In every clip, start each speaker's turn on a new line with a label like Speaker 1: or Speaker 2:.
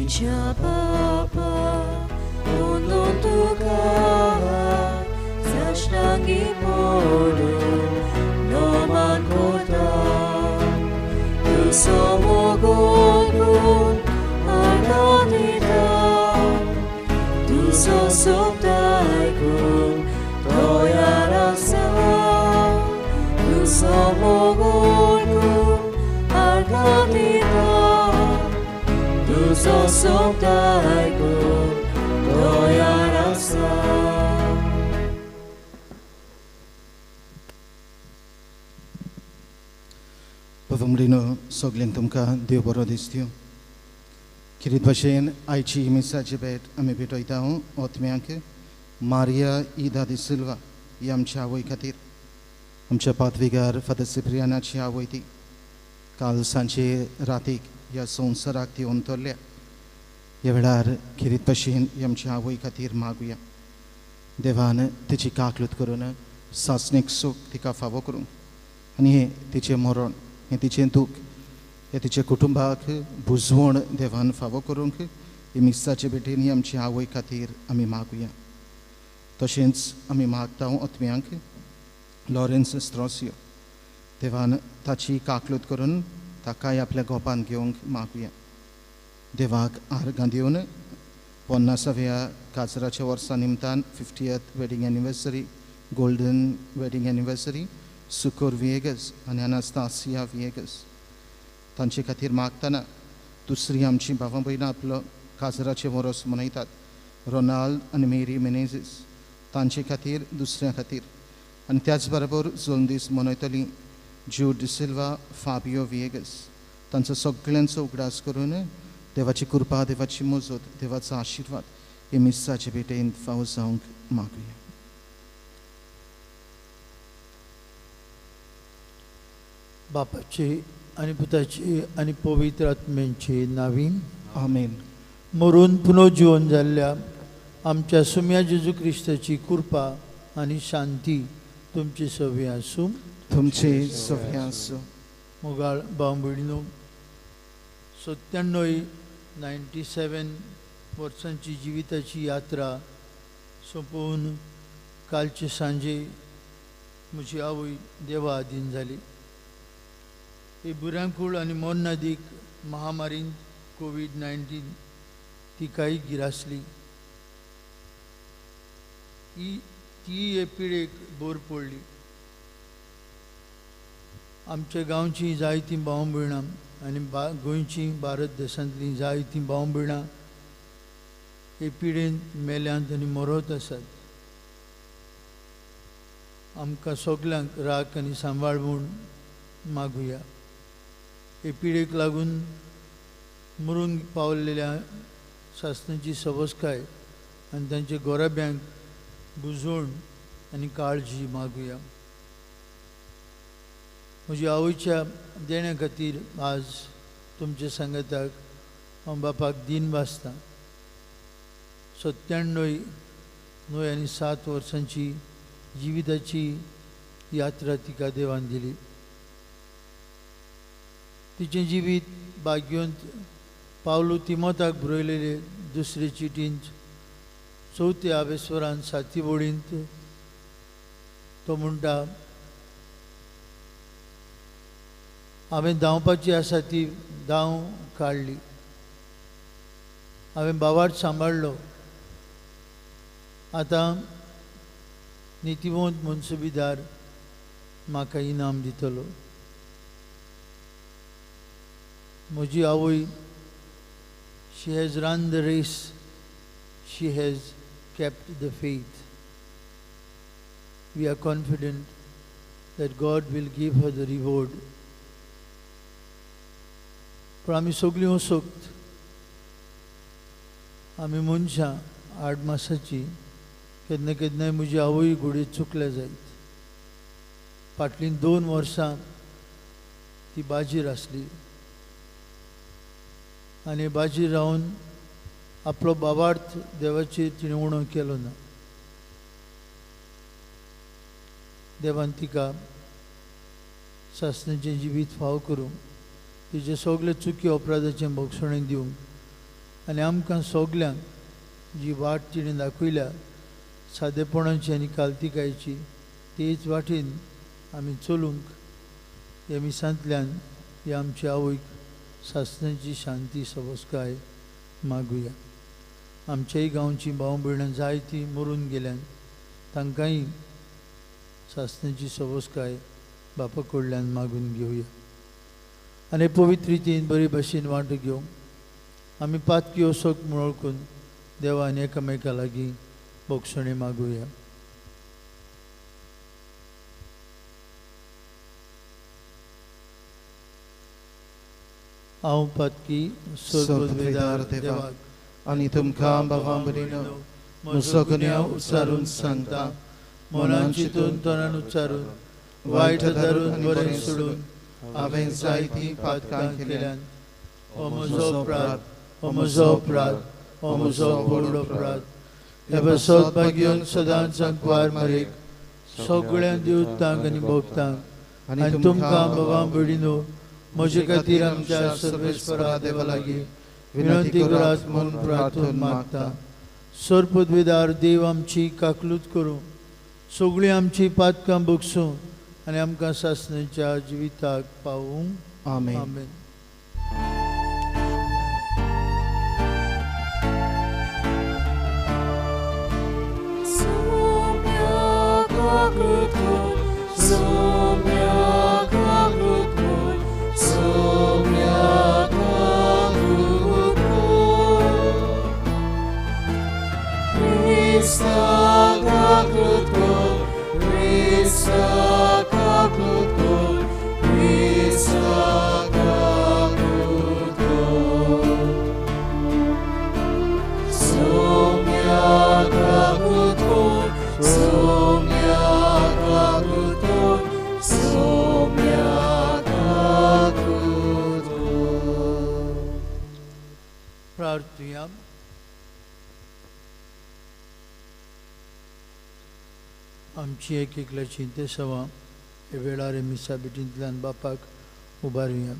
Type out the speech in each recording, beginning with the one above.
Speaker 1: म्हज्या बापा अंदून तुका साश्टांगी पडून नमन करता. तुजो मोग ओंदून आर्गां दिता, तुजो शब्द आयकूंक तयार आसा. तुजो मोग ओंदून आर्गां दिता, तुजो शब्द आयकूंक तयार आसा.
Speaker 2: बाबा सगल्यांक तुमकां देव बरो दिसत्यो. खेरीत भाशेन आयची मिसाची भेट आमी भेटयता ओतम्यांक मारिया ईदा दी सिल्वा ही आमच्या आवय खातीर, आमच्या पादविगार फादर सिप्रियानाची आवय ती काल सांजे रातीक ह्या संवसाराक ती अंतरल्या. ह्या वेळार खेरीत भाशेन ही आमच्या आवय खातीर मागुया. देवान तिची काकलूत करून सासणीक सूख तिका फावो करूंक आनी हें तिचें मरण, हें तिचें दूख, हें तिच्या कुटुंबाक बुजवण देवान फावो करूंक ही मिसाचे भेटेन ही आमची आवय खातीर आमी मागुया. तशेंच आमी मागता ओतम्यांक लॉरेन्स स्त्रोसियो, देवान ताची काकलूत करून ताकाय आपल्या गोपान घेवंक मागुया. देवाक आर्गां दिवन 50व्या काजराच्या वर्सा निमतान 50th wedding anniversary, golden wedding anniversary Sukur Viegas आनी अनास्तासिया विएगस तांचे खातीर मागतना दुसरी आमची भावां भयणां आपलो काजराचें वरोस मनयतात, रोनाल्ड आनी मेरी मेनेजीस तांचे खातीर, दुसऱ्या खातीर. आनी त्याच बरोबर जल्मदीस मनयतली ज्यूड डिसिल्वा, फाबियो विएगस तांचो सगळ्यांचो उगडास करून देवाची कृपा, देवाची मजत, देवाचो आशिर्वाद हे मिसाचे भेटेन फावो जावंक मागुया.
Speaker 3: बापाचे आनी पुताचे आनी पवित्र आत्म्यांचे नांवी
Speaker 2: आमेन.
Speaker 3: मरून पुनर्जीवन जाल्ल्या आमच्या सुम्या जेजू क्रिस्ताची कृपा आनी शांती तुमचे सवे आसूं.
Speaker 2: तुमचे सवे आसूं.
Speaker 3: मोगाळ भाव भयणीनो, 97 97 वर्सांची जिविताची यात्रा सोंपोवन कालचे सांजे म्हजी आवय देवा आदीन जाली. ही भुरयांकूळ आनी मरणादीक महामारीन कोवीड-19 तिकाय गिरासली. ती हे पिडेक बोर पडली. आमच्या गांवची जायतीं भाव भयणां आनी गोंयची भारत देशांतलीं जायतीं भाव भयणां हे पिडेन मेल्यांत आनी मरत आसात. आमकां सगल्यांक राख आनी सांबाळ म्हूण मागुया. हे पिडेक लागून मरून पावलेल्या सासणाची सवसकाय आनी तांच्या गोराब्यांक बुजवण आनी काळजी मागुया. म्हज्या आवयच्या देण्या खातीर आज तुमच्या सांगाताक हांव बापाक दीन वाचतां. 97 न्हय आनी 7 वर्सांची जिविताची यात्रा तिका देवान दिली. तिचें जिवीत भाग्यवंत पावलू तिमोताक बरयलेले दुसरे चिटींत 4 आवेस्वरान 7 वळींत तो म्हणटा, हांवें धांवपाची आसा ती धांव काडली, हांवें बावाट सांबाळ्ळो, आतां नितिवंत मनसुबीदार म्हाका इनाम दितलो. म्हजी आवय, she has run the race, she has kept the faith. We are confident that God will give her the reward. पूण आमी सगळीं वसोक्त, आमी मनशां आडमासाची केन्ना केन्नाय म्हजी आवय घोडये चुकल्या जायत. फाटलीं 2 वर्सां ती बाजीर आसली आनी बाजीर रावन आपलो बाबार्थ देवाचेर तिणें उणो केलो ना. देवान तिका सासणाचें जिवीत फाव करूंक, तिचे सगळे चुकी अपराधाचें भोगसणें दिवंक आनी आमकां सगल्यांक जी वाट तिणें दाखयल्या सादेपणाची आनी कालतिकायची तेच वाटेन आमी चलूंक ह्या मिसांतल्यान ह्या आमच्या आवयक सासणाची शांती सवस्काय मागुया. आमच्याय गांवची भाव भयणां जायतीं मरून गेल्यान तांकांय सासणाची सवस्काय बापा कडल्यान मागून घेवया आनी पवित्र रितीन बरे भाशेन वांटो घेवंक आमी पातकी असोक म्हूण वळखून देवान एकामेका लागीं बोगसणी मागुया. हांव पातकी सर्वपदवीधार देवाक
Speaker 2: आनी तुमकां भावां भयणींनो म्हजो गुन्यांव उच्चारून सांगता,
Speaker 3: मनान चिंतून तोंडान उच्चारून वायट धरून बरें सोडून
Speaker 2: हांवें जायतीं पातकां केल्यान.
Speaker 3: हो म्हजो अपराध, हो म्हजो अपराध, हो म्हजो व्हड अपराध. हे पासत भाग्योन सदांच आंकवार मारेक सगळ्या देवतांक आनी भक्तांक आनी तुमकां भावां भयणींनो म्हजे खातीर आमच्या सर्वेस्परा देवा लागीं विनंती करात म्हूण प्रार्थना मागता. सर्वपदवीधार देव आमची काकलूत करूं, सगळीं आमची पातकां बगसूं आनी आमकां सासणाच्या जिविताक पावूं.
Speaker 2: आमेन.
Speaker 3: आमेन. प्रार्थुया. आमची एक एकल्याची इंतेसांवां हे वेळार मिसा भेटींतल्यान बापाक उबारुया.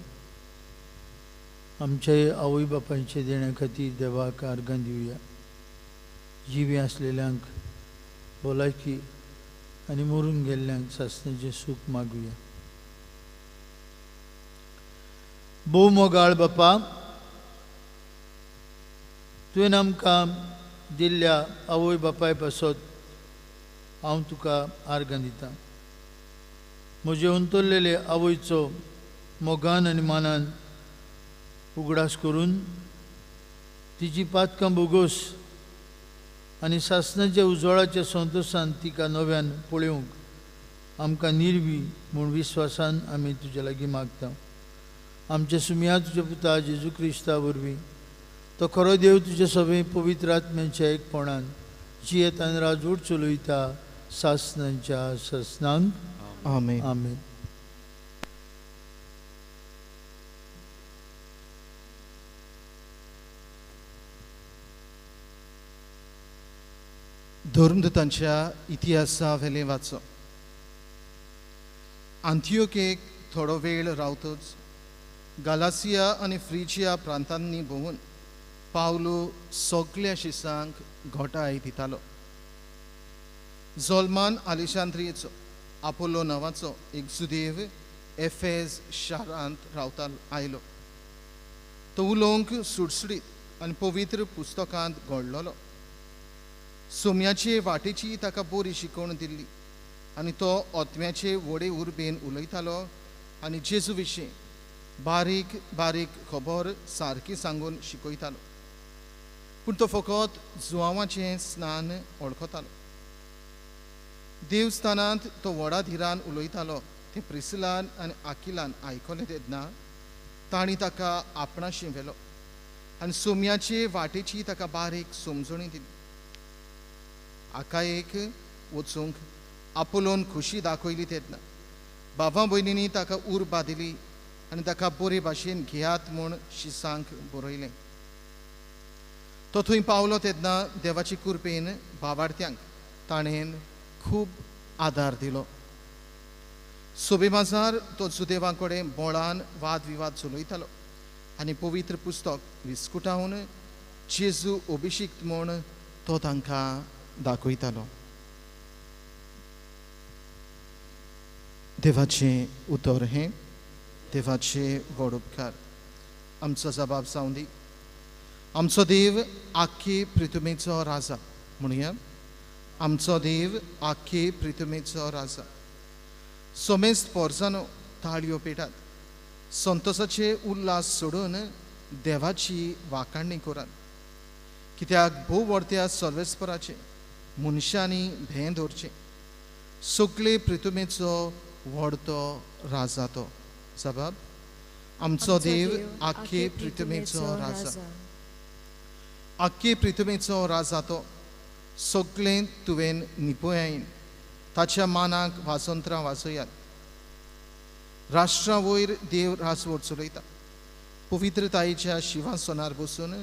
Speaker 3: आमच्या आवय बापायचे देण्या खातीर देवाक आर्गां दिवया. जिवी आसलेल्यांक भलायकी आनी मरून गेल्ल्यांक सासणाचें सूख मागुया. भोव मोगाळ बापा, तुवें आमकां दिल्ल्या आवय बापाय पासत हांव तुका आर्गां दितां. म्हजे अंतरलेले आवयचो मोगान आनी मानान उगडास करून तिची पातकां भोगोस आनी सासणाच्या उजवाडाच्या संतोशान तिका नव्यान पळोवंक आमकां निर्वी म्हूण विस्वासान आमी तुज्या लागीं मागता. आमच्या सुमया तुज्या पुता जेजू क्रिस्ता वरवीं तो खरो देव तुज्या सगळे पवित्र आत्म्याच्या एकपणान जियेतान राजवट चलयता सासणाच्या सासणांक.
Speaker 2: आमेन.
Speaker 3: आमेन.
Speaker 2: धर्मदूतांच्या इतिहासा वेलें वाचो. आंतियोकेक थोडो वेळ रावतच गालासिया आनी फ्रिजिया प्रांतांनी भोंवून पावलो सगल्या शिसांक घोटाय दितालो. जोल्मान आलेशांद्रियेचो आपोलो नांवाचो एक जुदेव एफेज शारांत रावता आयलो. तो उलोवंक सुडसुडीत आनी पवित्र पुस्तकांत घडलेलो. सोम्याचे वाटेची ताका बरी शिकवण दिल्ली आनी तो ओत्म्याचे व्हडे उर्बेन उलयतालो आनी जेजू विशीं बारीक बारीक खबर सारकी सांगून शिकयतालो. पूण तो फकत जुवांवाचें स्नान वळखतालो. देवस्थानांत तो व्हडा धिरान उलयतालो तें प्रिसिलान आनी आकिलान आयकलें तेन्ना तांणी ताका आपणाशी व्हेलो आनी सोम्याचे वाटेची ताका बारीक समजणी दिली. आकायेक वचूंक आपोलोन खुशी दाखयली तेन्ना बाबा भयणींनी ताका उर्बा दिली आनी ताका बरे भाशेन घेयात म्हूण शिसांक बरयलें. तो थंय पावलो तेन्ना देवाची कृपेन भावार्थ्यांक ताणें खूब आदार दिलो. सोबेबाजार तो जुदेवां कडेन बोळान वाद विवाद चलयतालो आनी पवित्र पुस्तक विस्कुटावन जेजू अभिषिक्त म्हूण तो तांकां दाखयतालो. देवाचें उतर हें, देवाचे व्हड उपकार. आमचो जबाब जावं दी. आमचो देव आख्खे पृथ्वीचो राजा म्हणुया. आमचो देव आख्खे पृथ्वीचो राजा. समेस्त पोरजानो ताळयो पेटात, संतोषाचे उल्हास सोडून देवाची वाखाणणी करात. कित्याक भोव वर्त्या सर्वेस्पराचे मनशांनी भें दवरचें. सगळे पृथ्वीचो व्हडतो राजा तो. जबाब, आमचो देव आख्खे पृथ्वीचो राजा. आख्खे पृथ्वीचो राजा तो. सगळें तुवें निपयान ताच्या मानाक वाजंत्रां वाजयात. राष्ट्रा वयर देव राजवट चलयता. पवित्रतायेच्या शिंवासनार बसून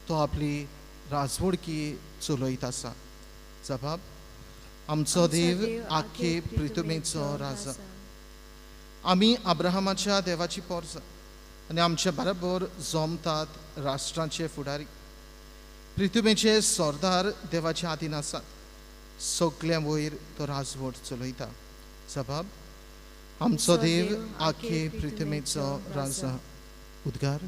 Speaker 2: तो आपली राजवडकी चलयत आसा. जबाब, आमचो देव आख्खे पृथ्वीचो राजा. आमी अब्राहमाच्या देवाची पोरसां आनी आमच्या बरोबर जमतात राष्ट्रांचे फुडारी. पृथ्वीचे सरदार देवाच्या हातीन आसात. सगळ्या वयर तो राजवट चलयता. जबाब, आमचो देव आख्खे पृथ्वीचो राजा. उद्गार.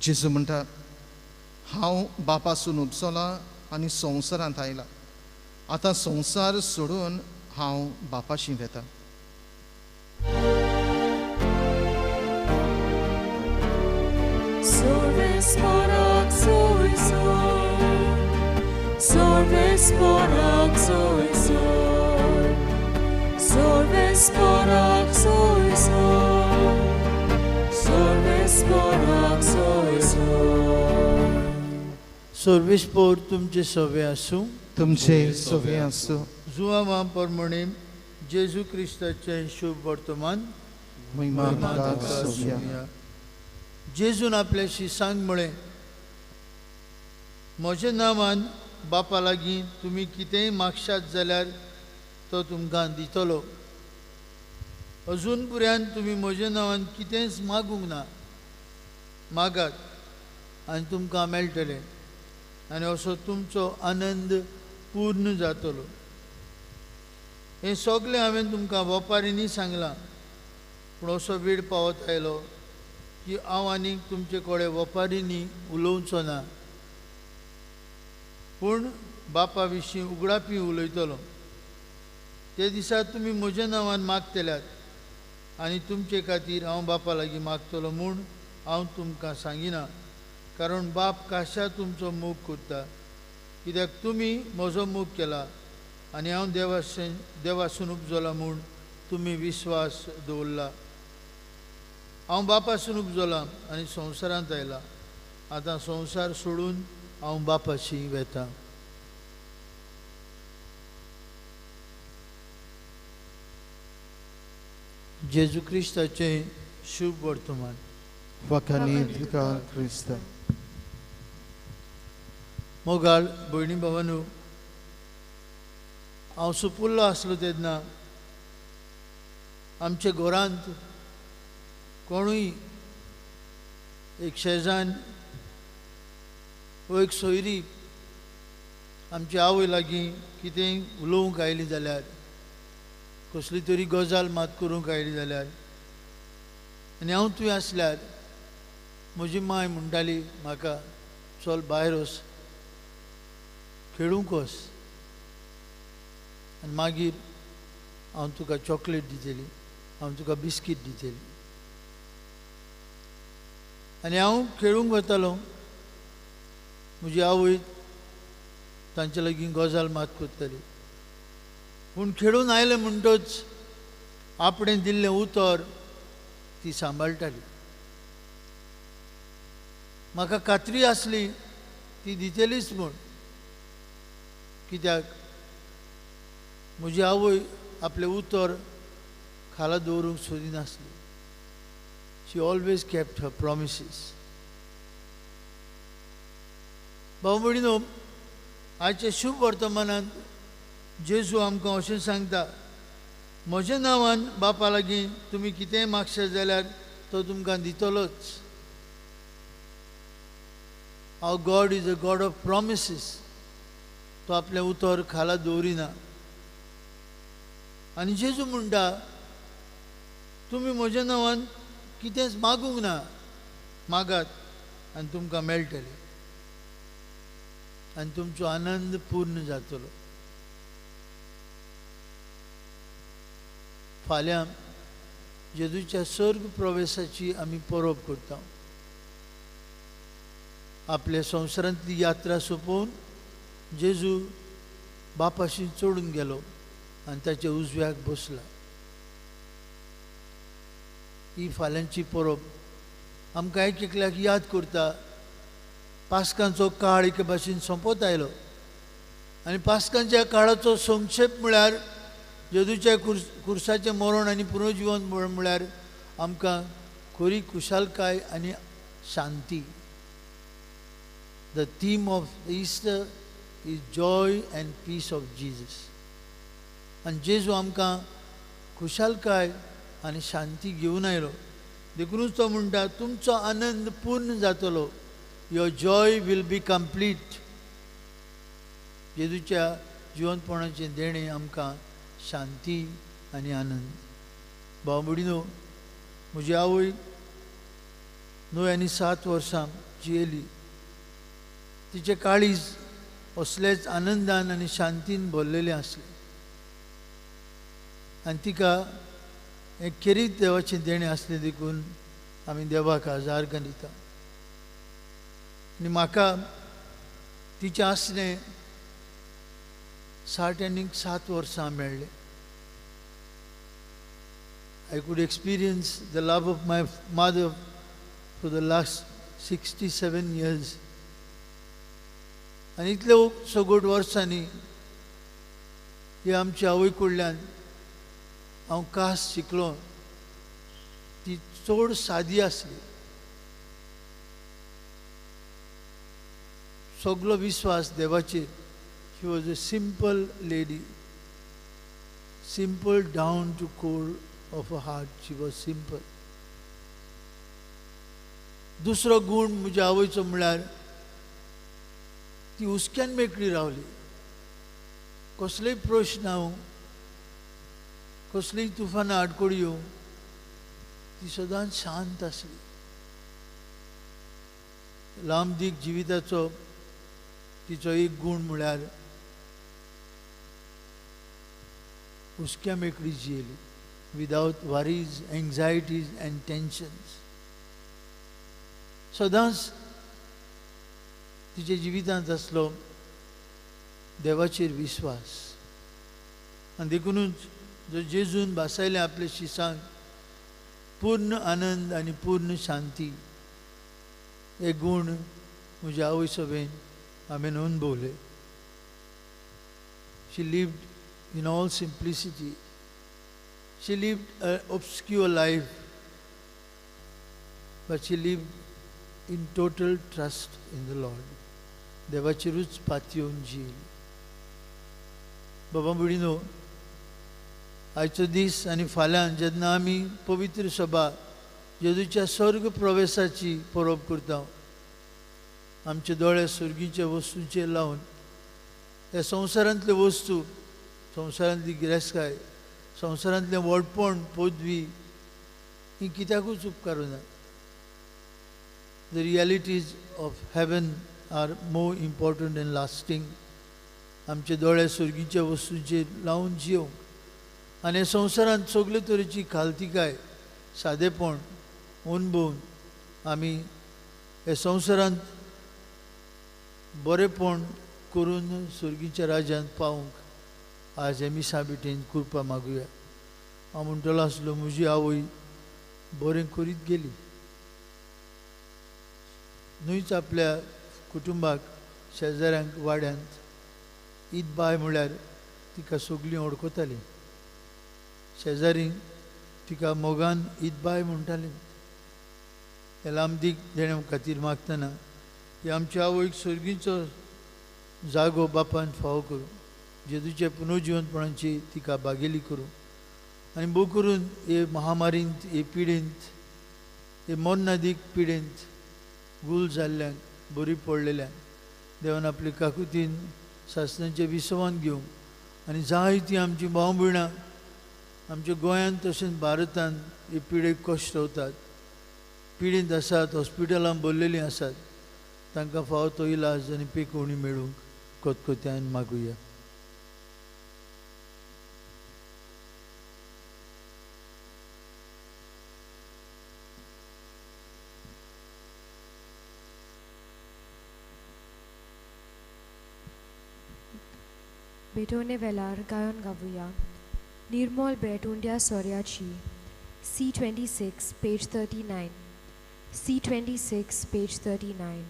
Speaker 2: जेजू म्हणटा, हांव बापासून उपसला आनी संवसारांत आयला. आतां संवसार सोडून हांव बापाशी वेता.
Speaker 3: सर्वेस्पोर तुमचे सवे आसूं.
Speaker 2: तुमचे सवे आसूं.
Speaker 3: जुआवा प्रमाणे जेजू क्रिस्ताचें शुभ वर्तमान. जेजून आपल्याशी सांग म्हळें, म्हज्या नांवान बापा लागीं तुमी कितेंय मागशात जाल्यार तो तुमकां दितलो. अजून पर्यंत तुमी म्हज्या नांवान कितेंच मागूंक ना. मागात आनी तुमकां मेळटलें आनी असो तुमचो आनंद पूर्ण जातलो. हें सगळें हांवें तुमकां वपारींनी सांगलां, पूण असो वेळ पावत आयलो की हांव आनीक तुमचे कडेन वपारींनी उलोवचो ना, पूण बापा विशीं उगडापी उलयतलो. ते दिसा तुमी म्हज्या नांवान मागतल्यात आनी तुमचे खातीर हांव बापा लागीं मागतलो म्हूण हांव तुमकां सांगिना, कारण बाप काशा तुमचो मोग करता, कित्याक तुमी म्हजो मोग केला आनी हांव देवासून उपजला म्हूण तुमी विस्वास दवरला. हांव बापासून उपजला आनी संवसारांत आयला. आतां संवसार सोडून हांव बापाशी वेता. जेजू क्रिस्ताचें शुभ वर्तमान.
Speaker 2: वाखाणी तुका क्रिस्ता.
Speaker 3: मोगाळ भयणी भावानू, हांव सुपुल्लो आसलो तेन्ना आमच्या घरांत कोणूय एक शेजान वो एक सोयरी आमची आवय लागीं कितेंय उलोवंक आयली जाल्यार, कसली तरी गजाल मात करूंक आयली जाल्यार आनी हांव थंय आसल्यार म्हजी माय म्हणटाली म्हाका, चल भायर वच, खेळूंक वच आनी मागीर हांव तुका चॉकलेट दितली, हांव तुका बिस्कीट दितली. आनी हांव खेळूंक वतालो. म्हजी आवय तांचे लागीं गजाल मात करताली, पूण खेळून आयलें म्हणटच आपणें दिल्लें उतर ती सांबाळटाली. म्हाका खात्री आसली ती दितलीच म्हूण, कित्याक म्हजी आवय आपलें उतर खाला दवरूंक सोदिनासली. She always kept her promises. भाव भयणीनो, आयच्या शुभ वर्तमानांत जेजू आमकां अशें सांगता, म्हज्या नांवान बापा लागीं तुमी कितेंय मागशे जाल्यार तो तुमकां दितलोच. Our God is a God of promises. तो आपलें उतर खाला दवरिना. आनी जेजू म्हणटा, तुमी म्हज्या नांवान कितेंच मागूंक ना, मागात आनी तुमकां मेळटलें आनी तुमचो आनंद पूर्ण जातलो. फाल्यां जेजूच्या स्वर्ग प्रवेशाची आमी परब करता. आपल्या संवसारांतली यात्रा सोंपोवन जेजू बापाशी चडून गेलो आनी ताच्या उजव्याक बसला. ही फाल्यांची परब आमकां एक एकल्याक याद करता. पास्कांचो काळ एके भाशेन सोंपत आयलो आनी पास्कांच्या काळाचो संक्षेप म्हळ्यार जेजूच्या कुर्साचें मरण आनी पुनर्जिवन म्हळ्यार आमकां खरी खुशालकाय आनी शांती. The theme of Easter is joy and peace of Jesus. आनी जेजू आमकां खुशालकाय आनी शांती घेवन आयलो. देखुनूच तो म्हणटा, तुमचो आनंद पूर्ण जातलो. Your joy will be complete. जेजूच्या जिवनपणाचें देणें आमकां शांती आनी आनंद. भाव भयणीनो, म्हजी आवय 9 आनी 7 वर्सां जियेली. तिचें काळीज असलेच आनंदान आनी शांतीन भरलेलें आसलें आनी तिका हें खेरीत देवाचें देणें आसलें. देखून आमी देवाक आज आर्गां दिता. आनी म्हाका तिचें आसलें 60 आनी 7 वर्सां मेळ्ळें. I could experience the love of my mother for the last 67 years. आनी इतले सगट वर्सांनी हे आमच्या आवय कडल्यान हांव कास शिकलो. ती चड सादी आसली. सगलो विस्वास देवाचेर. She was a simple lady, simple down to core of her heart. She was simple. दुसरो गूण म्हज्या आवयचो म्हळ्यार ती हुस्क्यान मेकळी रावली. कसलेय प्रश्न हांव, कसलीय तुफानां आडखळी येवं, ती सदांच शांत आसली. लांब दीग जिविताचो तिचो एक गूण म्हळ्यार हुस्क्या मेकळी जियेली, without worries, anxieties and tensions. सदांच तिच्या जिवितांत आसलो देवाचेर विस्वास. आनी देखुनूच जो जेजून भासायलें आपल्या शिसांक पूर्ण आनंद आनी पूर्ण शांती, हे गूण म्हज्या आवय सभेन हांवें अनुभवले. She lived in all simplicity. She lived an obscure life, but she lived in total trust in the Lord. देवाचेरूच पातयेवन जियेली. बाबा भयणीनो, आयचो दीस आनी फाल्यां जेन्ना आमी पवित्र सभा जेजूच्या स्वर्ग प्रवेशाची परब करता, आमचे दोळे सर्गीच्या वस्तूंचेर लावन ह्या संवसारांतल्यो वस्तू, संवसारांतली गिरेस्तकाय, संवसारांतलें व्हडपण, पदवी ही कित्याकूच उपकारुना. The realities of heaven are more important and lasting. आमचे दोळे सर्गीच्या वस्तूंचेर लावन जियोवंक आनी संवसारांत सगळे तरेची खालतिकाय, सादेपण अणभवून आमी हे संवसारांत बरेपण करून सर्गीच्या राज्यांत पावूंक आज हे मिसा भेटेन कृपा मागुया. हांव म्हणटलो आसलो, म्हजी आवय बरें करीत गेली, न्हूच आपल्या कुटुंबाक, शेजाऱ्यांक, वाड्यांत ईद बाय म्हळ्यार तिका सगळीं वळखतालीं. शेजारी तिका मोगान ईदबाय म्हणटाली. ह्या लांबदीक देण्या खातीर मागतना ही आमच्या आवयक सर्गीचो जागो बापान फावो करूं, जेजूच्या पुनर्जिवंतपणाची तिका बागेली करूं आनी भोव करून हे महामारींत, हे पिडेंत, हे मरणादीक पिडेंत गुल जाल्ल्यांक, बरी पडलेल्यांक देवान आपले काकुतीन सासणाचें विसवान घेवंक आनी जायतीं आमची भाव भयणां आमच्या गोंयांत तशेंच भारतांत हे पिडेक कश्ट वतात, पिडेंत आसात, हॉस्पिटलांत भरलेलीं आसात, तांकां फावो तो इलाज आनी पेकोवणी मेळूंक कोतकोत्यान मागुया.
Speaker 1: भेटवणे वेळार गायन गावया. निर्मोल भेट उंड्या सोऱ्याची. C26 page 39. C26 page 39.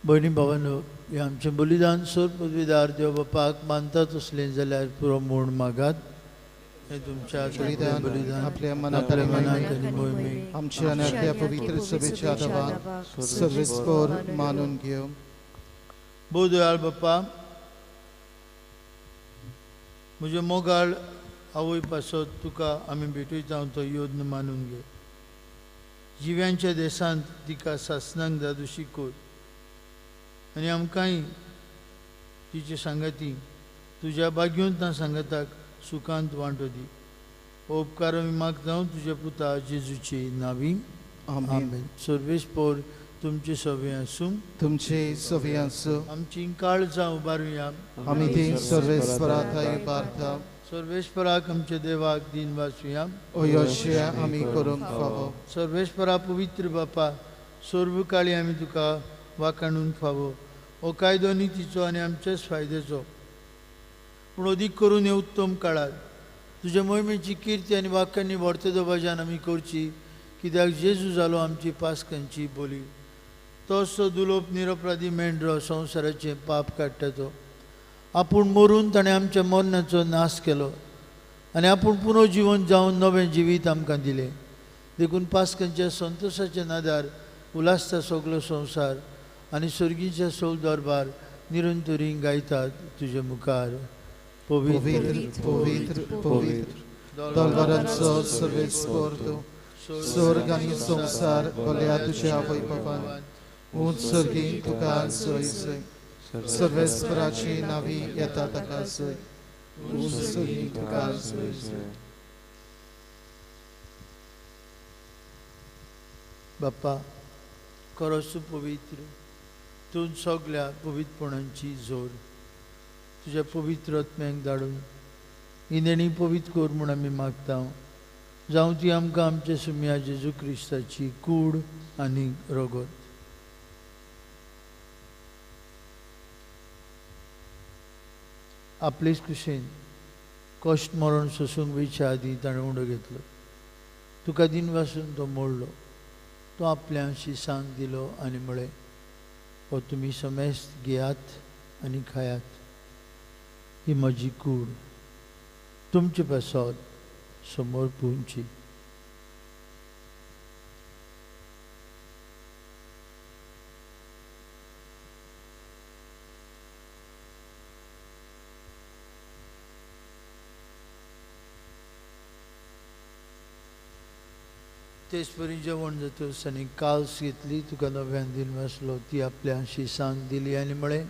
Speaker 3: भयणी भावांनो, हें आमचें बलिदान सोर पदवीदार देव बापाक मानता तसलें जाल्यार पुरो म्हूण मागात. हें तुमच्या बलिदान
Speaker 2: आपल्या मनात
Speaker 3: आनी मोहिमेक
Speaker 2: आमच्या आनी आपल्या पवित्र सभेच्या आदावाक सर्वेस्पोर मानून घेव.
Speaker 3: भोव दयाळ बाप्पा, म्हज्या मोगाळ आवय पासत तुका आमी भेटयता तो योद्न मानून घे. जिव्यांच्या देशांत तिका सासनांक दादोशी कर आनी आमकांय तिचे सांगाती तुज्या भाग्यवंता सांगाताक सुखांत वांटो दी. हो उपकार आमी मागता तुज्या पुता जेजूची नावी. आमेन. सर्वेस्पोर तुमचे सवे आसूं.
Speaker 2: तुमचे सवे आसूं.
Speaker 3: आमची काळजां उबारुया.
Speaker 2: आमी ती सर्वेस्परा थांय उबारता.
Speaker 3: सर्वेस्पराक आमच्या देवाक दिन वाचुया.
Speaker 2: अयोश्या आमी करूंक फावो.
Speaker 3: सर्वेस्परा पवित्र बापा, सर्व काळी आमी तुका वाखाणून फावो. हो कायदो नितीचो आनी आमच्याच फायद्याचो, पूण अदीक करून हे उत्तम काळार तुज्या मोहिमेची किर्ती आनी वाक्यांनी व्हरते दबाज्यान आमी करची, कित्याक जेजू जालो आमची पास्कांची बोली. तोच तो दुलोप निरपराधी मेंढरो संवसाराचें पाप काडटा तो. आपूण मरून ताणें आमच्या मरणाचो नाश केलो आनी आपूण पुनर्जिवन जावन नवें जिवीत आमकां दिलें. देखून पास्कांच्या संतोशाच्या नादार उल्हासता सगलो संवसार आनी सर्गीच्या सोल दरबार निरंतरी गायतात तुजे मुखार.
Speaker 2: पवित्र पवित्र पवित्र दलवारांचो सर्वेस्पोर तूं, स्वर्ग आनी संवसार भल्या तुज्या आवय बापान ऊंच सर्गी तुका जय जय. सर्वेस्पराची नावी येता ताका जय. ऊंच सर्गी तुका जय जय.
Speaker 3: बाप्पा, खरोच तूं पवित्र, तूं सगल्या पवित्रपणांची जोर. तुज्या पवित्र आत्म्याक धाडून ही देणी पवित्र कर म्हूण आमी मागता. जावं ती आमकां आमच्या सुम्या जेजू क्रिस्ताची कूड आनी रगत. आपलेच कुशेन कश्ट मरण सोसूंक वयच्या आदीं ताणें उंडो घेतलो. तुका दिनवासून तो मोडलो. तो आपल्या शिसांक दिलो आनी म्हळें, हो तुमी समेस्त घेयात आनी खायात. ही म्हजी कूड तुमचे पासत समोर पुंची. तेच परी जेवण जातच आनी काल्स घेतली, तुका नव्यान दिन वाचलो, ती आपल्या शिसांक दिली आनी म्हळें,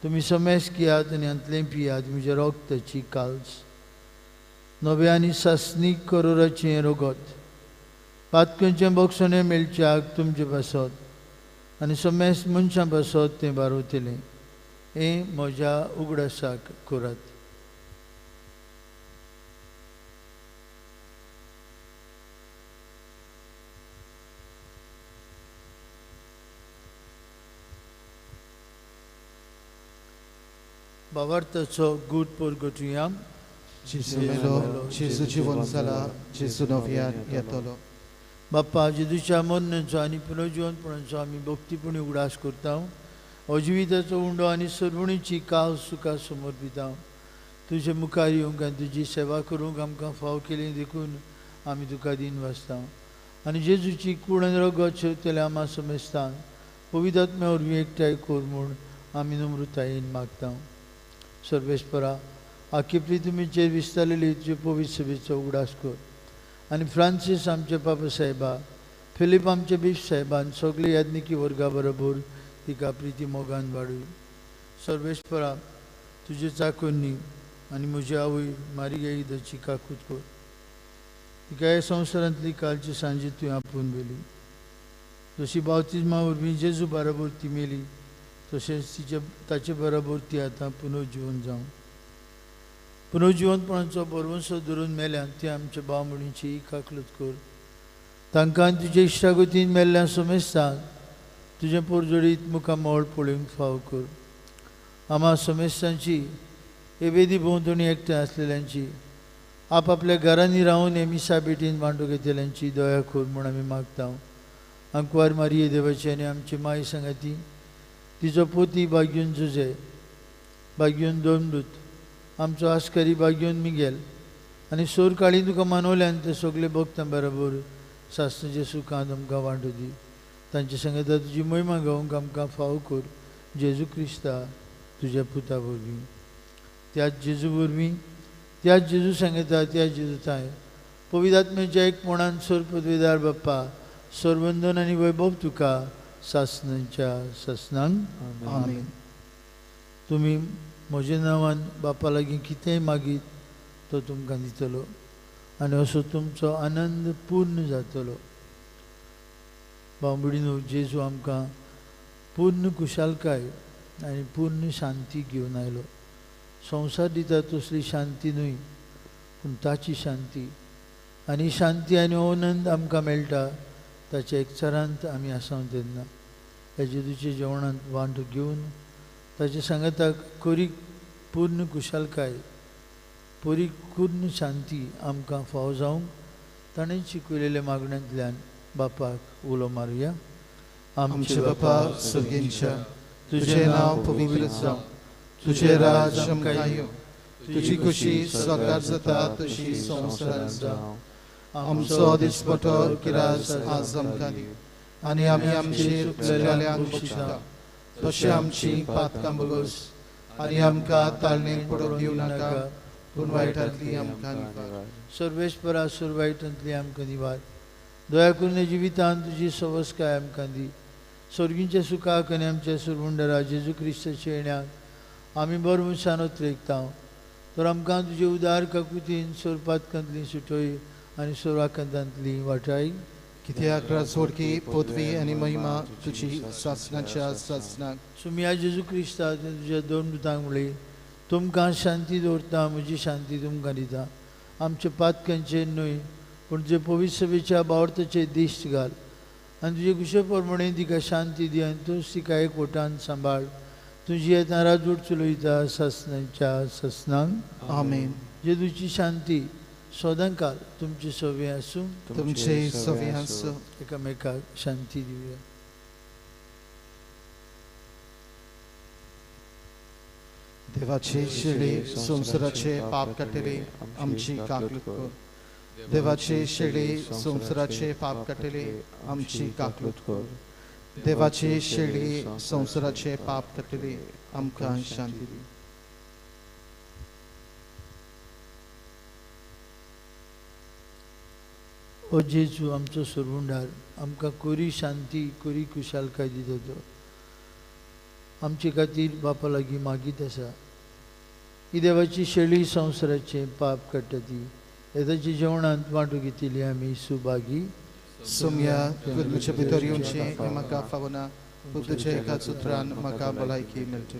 Speaker 3: तुमी समेस घेयात आनी हांतलें पियात, म्हज्या रोगताची काल्स, नव्या आनी सासणीक करोराचें हें रोगत, पातकांचें बक्षणें मेळच्याक तुमचे पासत आनी समेस मनशां पासत तें बारवतलें. हें म्हज्या उगडासाक करात. भावार्थाचो गूट परगटुया.
Speaker 2: जेजू मेलो, जेजू जिवन जाला, जेजू नव्यान येतलो.
Speaker 3: बाप्पा, जेजूच्या मरणाचो आनी पुनर्जिवनपणाचो आमी भक्तीपणी उगडास करता. अजिविताचो उंडो आनी सर्वणीची काल सुखा समर्पिता. तुजे मुखार येवंक आनी तुजी सेवा करूंक आमकां फाव केली देखून आमी तुका दीन वाचता. आनी जेजूची कूड आनी रगत शेवतल्या आमा समेस्तान पवित्र आत्म्या वरवीं एकठांय कर म्हूण आमी नम्रतायेन मागता. सर्वेस्परा, आखी पृथ्वीचेर विस्तारलेली तुजे पवित्र सभेचो उगडास कर आनी फ्रांसीस आमचे पापा साहेबा, फिलीप आमचे बीफ साहेबान सगळे याज्ञिकी वर्गा बरोबर तिका प्रिती मोगान वाडूय. सर्वेस्परा, तुजे चाकोन्नी आनी म्हजी आवय मारिगेदाची काकूत कर. तिका ह्या संवसारांतली कालची सांजे तुवें आपोवन व्हेली. जशी बावतिज्मा वरवीं जेजू बरोबर ती मेली, तशेंच तिचे ताचे बरोबर ती आतां पुनर्जिवन जावं. पुनर्जिवनपणाचो बरवंसो धरून मेल्यान ती आमच्या भाव भयणींची काकलूत कर. तांकां तुजे इश्टागतीन मेल्ल्या समेस्तांक तुजें पोरजोडीत मुखार मोळ पळोवंक फाव कर. आमा समेस्तांची हे वेदी भोंवतणी एकठांय आसलेल्यांची, आपआपल्या घरांनी रावन हे मिसा भेटीन वांटो घेतल्यांची दया कर म्हूण आमी मागता. आंकवार मारिये देवाची आनी आमची माय सांगाती, तिचो पोती बाग्यून जुजे, बाग्यून दोमदूत, आमचो आस्कारी बाग्यून मिगेल आनी सोर काळी तुका मानवल्यान ते सगळे भक्तां बरोबर सासणाच्या सुखांत आमकां वांटो दी. तांचे सांगता तुजी महिमा गावंक आमकां फाव कर, जेजू क्रिस्ता तुज्या पुता वरवीं. त्याच जेजू वरवीं, त्याच जेजू सांगता, त्याच जेजू थांय पवित्र आत्म्याच्या एकपणान सोर पदवेदार बाप्पा, सर्वंदन आनी वैभव तुका सासणाच्या सासणांक. आमेन. तुमी म्हज्या नांवान बापा लागीं कितेंय मागीत तो तुमकां दितलो आनी असो तुमचो आनंद पूर्ण जातलो. बांबुडीनो, जेजू आमकां पूर्ण खुशालकाय आनी पूर्ण शांती घेवन आयलो. संवसार दिता तसली शांती न्हय, पूण ताची शांती आनी शांती आनी आनंद आमकां मेळटा ताच्या एकचारांत आमी आसा तेन्ना. ह्या जेजूच्या जेवणांत वांटो घेवन ताच्या सांगाताक करी पूर्ण खुशालकाय, परिपूर्ण शांती आमकां फाव जावंक ताणें शिकयलेल्या मागण्यांतल्यान बापाक उलो मारुया.
Speaker 2: आमचे बापा सर्गेंच्या, तुजें नांव पवित्र जावं, तुजें राज आमकां येवं, तुजी खुशी स्वर्गार जाता तशी संवसारांत जावं. आमचो दिसपटो किरास आज आमकां दी आनी आमी आमचे चुकलेल्यांक बक्षिता तशें आमची पातकां बगस आनी आमकां ताळणेक पडोवंक दिवं नाका, पूण वायटांतली आमकां निवार.
Speaker 3: सर्वेस्परा, सोर वायटांतली आमकां निवार. दया करून जिवितांत तुजी सवसकाय आमकां दी. सर्गींच्या सुखाक आनी आमच्या सुरवंडरा जेजू क्रिस्ताच्या येण्याक आमी बरो मनशान उतरेकता. तर आमकां तुजे उदार काकुतीन सोरपातकांतली सुटय आनी सोराकांतांतली वाटाय.
Speaker 2: कित्याक राजवडकी, पदवी आनी महिमा तुजी सासणाच्या सासणाक.
Speaker 3: सुमिया जेजू क्रिस्ता तुज्या दोन दुतांक म्हणली, तुमकां शांती दवरता, म्हजी शांती तुमकां दिता. आमच्या पातकांचेर न्हय, पूण तुजे पवित्र सभेच्या बावर्थाचेर दिश्ट घाल आनी तुजे कुशे प्रमाणे तिका शांती दी आनी तूंच तिका एकवटान सांबाळ. तुजी येता राजवट चलयता सासणाच्या सासणांक.
Speaker 2: आमेन.
Speaker 3: जेजूची शांती सदांकाल तुमचे सवे आसूं,
Speaker 2: तुमचे सवे आसूं.
Speaker 3: एकामेकाक शांती दिवया.
Speaker 2: देवाचे शेळी संवसाराचे पाप काडटले आमची काकलूत कर. देवाचे शेळी संवसाराचे पाप काडटले आमची काकलूत कर. देवाचे शेळी संवसाराचे पाप काडटले आमकां शांती दी.
Speaker 3: ओ जेजू आमचो सोरवुंडार, आमकां कोरी शांती कोरी खुशालकाय दिता तो आमचे खातीर बापा लागीं मागीत आसा. ही देवाची शेळी संवसाराचें पाप काडटा ती येताच्या जेवणांत वांटू घेतिल्ली आमी सुभागी.
Speaker 2: सोमया तुवें म्हजे भितर येवचें हें म्हाका फावना, पूण तुज्या एका सुत्रान म्हाका भलायकी मेळटली.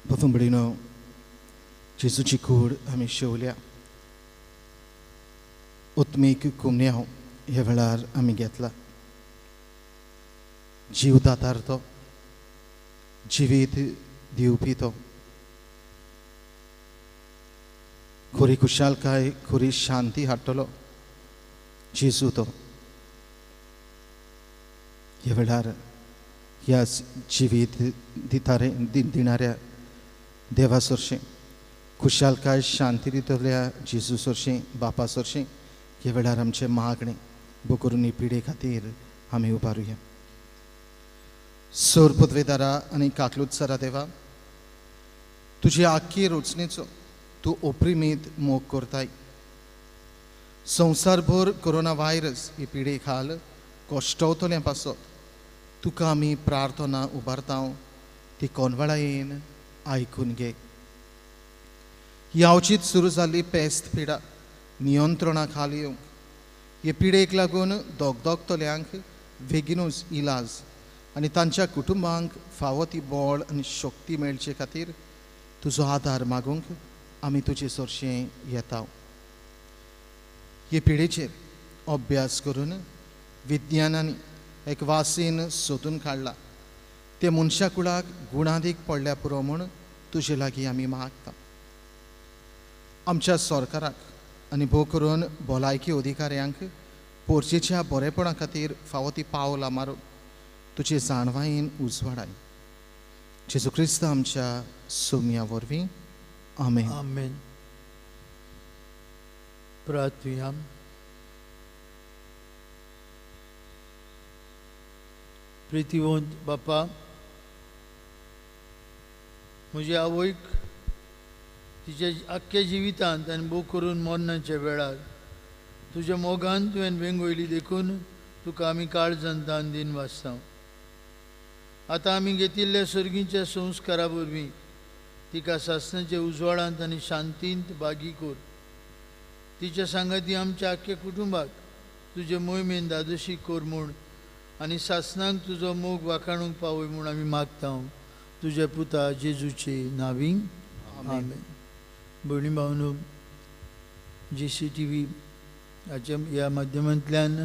Speaker 2: बाबा जेजूची कूड आमी शेवल्या. उत्मीक कुमन्यांव ह्या वेळार आमी घेतला. जीव दातार तो, जिवीत दिवपी तो, खरी खुशालकाय खरी शांती हाडटलो जेजू तो. ह्या वेळार ह्या जिवीत दितारे दिणाऱ्या देवा सरशीं खुशालकाय शांती दितल्या जेजू सरशीं बापा सरशीं ह्या वेळार आमचें मागणें बोकरून पिडे खातीर आमी उबारुया. सोर पदवेदारा आनी काकलुत्सरा देवा, तुजी आख्खी रचणेचो तूं ओप्रिमीत मोग करताय. संवसारभर कोरोना व्हायरस ही पिडे खाल कश्टवतल्या पासत तुका आमी प्रार्थना उबारता, ती कोनवाळायेन आयकून घे. ही अवचीत सुरू जाल्ली पेस्त पिडा नियंत्रणा खाल येवंक, हे पिडेक लागून दगदगतल्यांक बेगीनूच इलाज आनी तांच्या कुटुंबांक फावो ती बळ आनी शक्ती मेळचे खातीर तुजो आदार मागूंक आमी तुजे सरशें येता. हे पिडेचेर अभ्यास करून विज्ञानांनी एक वासीन सोदून काडला, ते मनशा कुळाक गुणादीक पडल्या पुरो म्हूण तुजे लागीं आमी मागता. आमच्या सरकाराक आनी भोव करून भलायकी अधिकाऱ्यांक पोरचेच्या बरेपणा खातीर फावो ती पावलां मारून तुजे जाणवायेन उजवाडाय. जेजू क्रिस्त आमच्या सोम्या वरवीं, आमेन.
Speaker 3: आमेन. प्रार्थुया. प्रितीवंत बापा, म्हज्या आवयक तिच्या आख्ख्या जिवितांत आनी भोव करून मरणाच्या वेळार तुज्या मोगान तुवें वेंगयली देखून तुका आमी काळजान दान दिन वाचता. आतां आमी घेतिल्ल्या सर्गीच्या संस्कारा वरवीं तिका सासणाच्या उजवाडांत आनी शांतींत बागी कर. तिच्या सांगाती आमच्या आख्ख्या कुटुंबाक तुजे मोहिमेन दादोशी कर म्हूण आनी सासणाक तुजो मोग वाखाणूंक पावय म्हूण आमी मागता तुज्या पुता जेजूचे नांवी, आमेन. भयणी भावनो, जी सी टी व्ही हाच्या ह्या माध्यमांतल्यान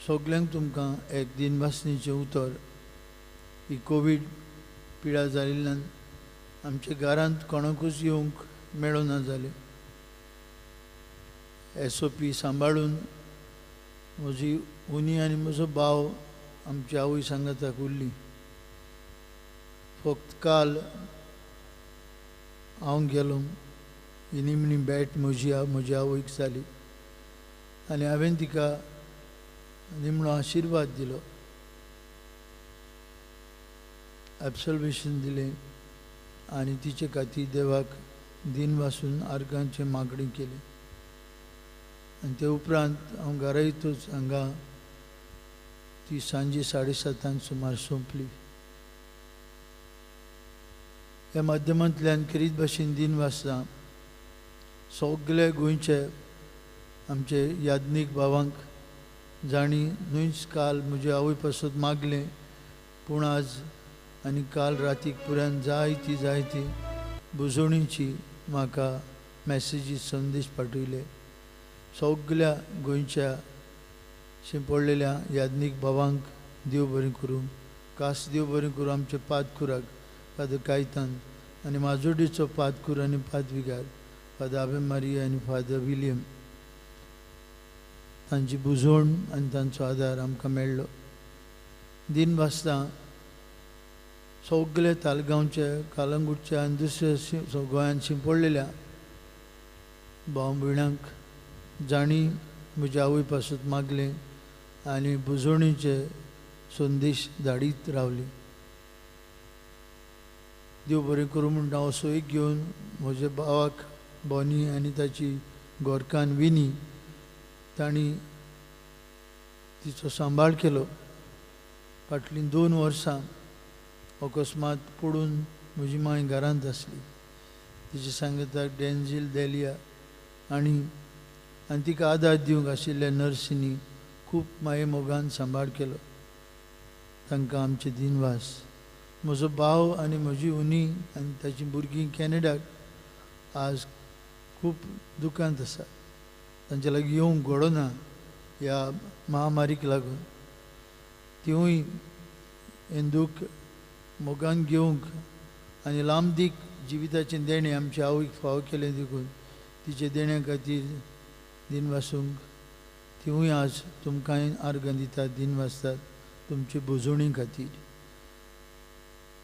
Speaker 3: सगल्यांक तुमकां एक दिनवासणीचें उतर. ही कोवीड पिडा जाल्ल्यान आमच्या घरांत कोणाकूच येवंक मेळना जालें. SOP सांबाळून म्हजी उनी आनी म्हजो भाव आमची आवय सांगाताक उरली. फक्त काल हांव गेलो, ही निमणी भेट म्हजी म्हज्या आवयक जाली आनी हांवें तिका निमणो आशिर्वाद दिलो, एब्सोल्वेशन दिलें आनी तिचे खातीर देवाक दिन वासून आर्गांची मागणी केली. आनी ते उपरांत हांव घरा येतूच हांगा ती सांजे 7:30 सुमार सोंपली. ह्या माध्यमांतल्यान खेरीत भाशेन दिन वाचता सगळे गोंयचे आमचे याज्ञीक भावांक जांणी न्हूच काल म्हजे आवय पासत मागलें पूण आज आनी काल रातीक पुरान जायती जायती बुजोवणीची म्हाका मॅसेजी संदेश पाठयले. सगल्या गोंयच्या शिंपडलेल्या याज्ञीक भावांक देव बरें करूं, कास देव बरें करूं आमच्या पादकुराक फादर कायतान आनी माजोड्डेचो पादकूर आनी पादविगार फादर आबे मारिया आनी फादर विलियम तांची बुजवण आनी तांचो आदार आमकां मेळ्ळो. दिन वाजता सगळे तालगांवचे कालंगूटच्या आनी दुसऱ्या गोंयांत शिंपडलेल्या भाव भयणांक जांणी म्हज्या आवय पासत मागलें आनी बुजवणीचे संदेश धाडीत रावली. देव बरें करूं म्हणटा हांव सोयीक घेवन म्हज्या भावाक बोनी आनी ताची गोरकान विनी तांणी तिचो सांबाळ केलो. फाटलीं 2 वर्सां अकस्मात पडून म्हजी मांय घरांत आसली. तिचे सांगताक डेन्झील देलिया आनी आनी तिका आदार दिवंक आशिल्ल्या नर्सींनी खूब माये मोगान सांबाळ केलो. तांकां आमचे दिनवास. म्हजो भाव आनी म्हजी उनी आनी ताची भुरगीं कॅनडाक आज खूब दुखांत आसा. तांचे लागीं येवंक घडना ह्या महामारीक लागून. तिवूय हें दूख मोगान घेवंक आनी लांबदीक जिविताचें देणें आमच्या आवयक फावो केलें देखून तिचे देण्या खातीर दिनवासूंक तिवूय आज तुमकांय आर्गां दितात, दिनवासतात तुमचे बुजवणी खातीर.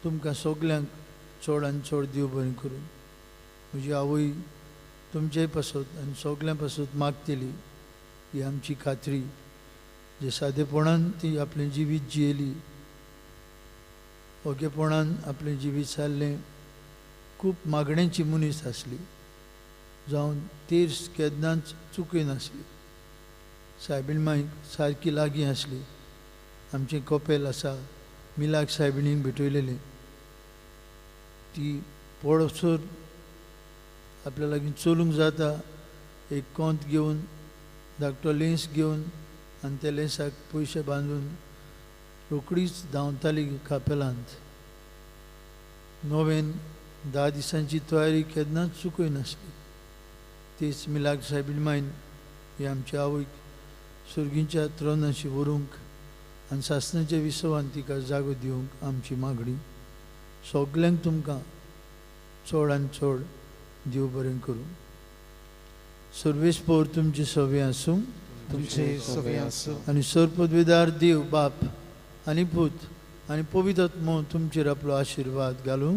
Speaker 3: तुमकां सगल्यांक चड आनी चड देव बरें करूं. म्हजी आवय तुमचे पासत आनी सगल्यां पासत मागतली ही आमची खात्री. जे सादेपणान ती आपलें जिवीत जियेली, ओगेपणान आपलें जिवीत सारलें, खूब मागण्यांची मनीस आसली, जावन तेर्स केन्नाच चुकयनासली. सायबीण मांयक सारकी लागीं आसली. आमचें कपेल आसा मिलाक सायबिणीक भेटयलेलें. ती पळसर आपल्या लागीं चलूंक जाता एक कोंत घेवन, धाकटो लेंस घेवन आनी त्या लेंसाक पयशे बांदून रोकडीच धांवताली कापेलांत. नोवेन 10 दिसांची तयारी केन्नाच चुकयनासली. तीच मिलाक सायबीण मायन ही आमच्या आवयक सुर्गींच्या त्रोनाशी व्हरूंक आनी सासणाच्या विसवान तिका जागो दिवंक आमची मागणी. सगल्यांक तुमकां चड आनी चड देव बरें करूं. सर्वेस्पोर तुमची सवे आसूं,
Speaker 2: तुमचे सवे आसूं.
Speaker 3: आनी सर्वपदवीदार देव बाप आनी पूत आनी पवित्र आत्मो तुमचेर आपलो आशिर्वाद घालूं.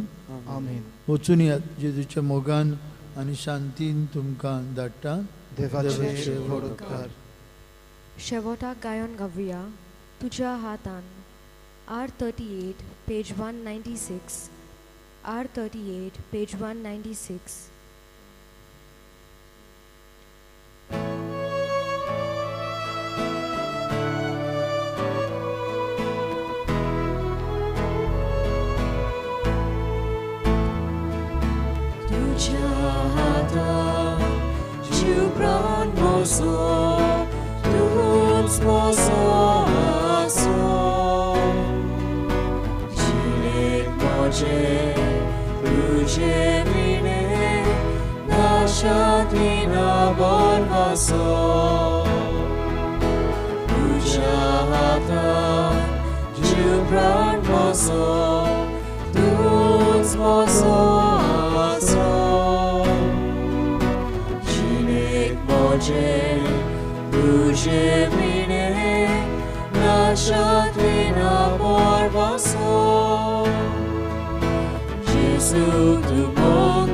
Speaker 2: आमेन.
Speaker 3: वचून यात जेजूच्या मोगान आनी शांतीन तुमकां धाडटा.
Speaker 2: देवाचे व्हड उपकार.
Speaker 1: शेवटाक गायन गावया तुज्या हातान. R38 page 196. R38 page 196.
Speaker 4: तुझ्या हातान जीव प्राण म्हजो, तूंच म्हजो आसो. जिणेक म्हजें तुजें विणें नाशांतली ना बोरवासो. तुज्या हातान जीव प्राण म्हजो, तूंच म्हजो आसो. जिणेक म्हजें तुजें विणें नाशांतली ना बोरवासो. जेजू तूं मोग